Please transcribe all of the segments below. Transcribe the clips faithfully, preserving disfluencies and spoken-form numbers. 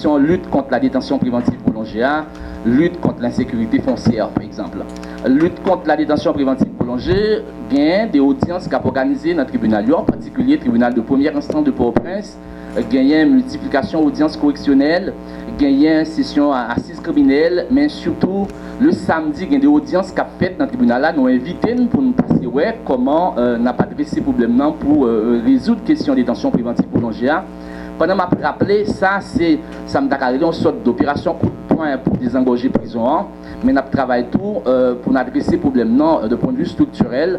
Kesyon lit kont la detansyon prevantiv pwolonje a, lit kont lensekirite fonsyè, pa egzanp. Lit kont la detansyon prevantiv pwolonje, genyen de odyans k ap òganize nan tribinal yo, an patikilye tribinal de premyè enstans de Pòtoprens, genyen miltiplikasyon odyans koreksyonèl, genyen sesyon a asiz kriminèl, men sitou le samdi gen de odyans k ap fèt nan tribinal la. Nou envite n pou n pase wè kòman n ap adrese pwoblèm nan pou rezoud kesyon detansyon prevantiv pwolonje a. Pandan m ap raple, sa se sa m ta ka rele yon sòt doperasyon kout pwen pou dezangòje prizon an, men n ap travay tou pou n adrese pwoblèm nan de pwennvi striktirèl,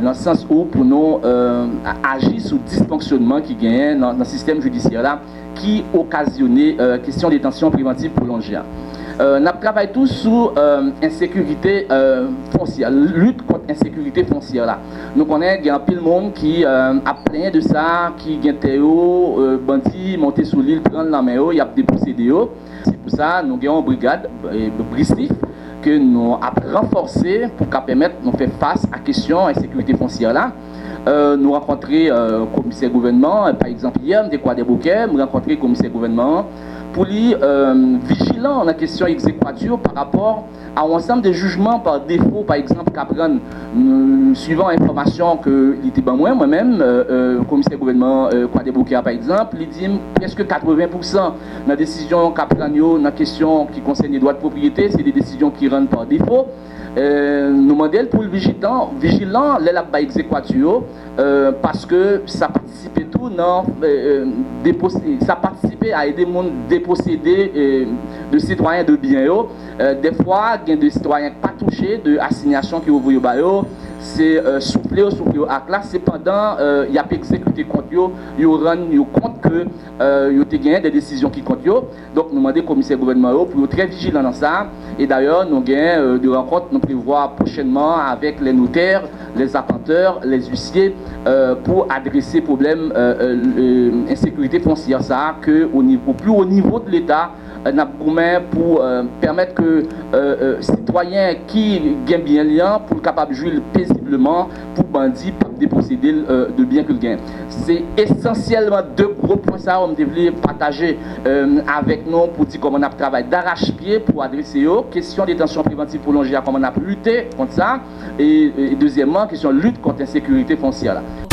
nan sans ou pou nou aji sou disfonksyonman ki genyen nan sistèm jidisyè la ki okazyone kesyon detansyon prevantiv pwolonje a. N ap travay tou sou ensekirite fonsyè, lit kont ensekirite fonsyè la. Nou konnen gen anpil moun ki ap plenyen de sa, ki gen tè yo, bandi monte sou li, l pran l nan men yo, y ap deposede yo. Se pou sa nou gen yon brigad, Brisif, ke nou ap ranfòse pou ka pèmèt nou fè fas a kesyon ensekirite fonsyè la. Nou rankontre komisè gouvènman, pa egzanp, yè m te Kwadèboukè, m rankontre komisè gouvènman an pou li vijilan nan kesyon egzekwati yo pa rapò a yon ansanm de jijman pa defo, pa egzanp, k ap rann, swivan enfòmasyon ke li te ban mwen, mwen menm, komisè gouvènman Kwadèboukè a, pa egzanp, li di m prèske katreven pousan nan desizyon k ap rann yo nan kesyon ki konsène dwa de pwopriyete, se de desizyon ki rann pa defo. Nou mande l pou l vijilan, vijilan lè l ap bay egzekwati yo, paske sa patisipe tou nan sa patisipe a ede moun deposede de sitwayen de byen yo. Dèfwa gen de sitwayen k pa touche de asinyasyon ke yo voye ba yo, se soufle yo soufle yo ak la, sepandan y ap egzekite kont yo, yo rann yo kont ke yo te genyen de desizyon ki kont yo. Donk nou mande komisè gouvènman yo pou yo trè vijilan nan sa. E dayè nou gen de rankont nou prevwa pwochènman avèk les notaires, les arpenteurs, les huissiers pou adrese pwoblèm ensekirite fonsyè sa ke o pli wo nivo de Leta n ap goumen pou pèmèt ke sitwayen ki gen byen li an pou l kapab jwi l pezibleman, pou bandi p ap deposede l de byen ke l genyen. Se esansyèlman de gwo pwen sa yo m te vle pataje avèk nou pou di kòman n ap travay darachpye pou adrese yo. Kesyon detansyon prevantiv pwolonje a, kòman n ap lite kont sa. E dezyèmman, kesyon lit kont ensekirite fonsyè la.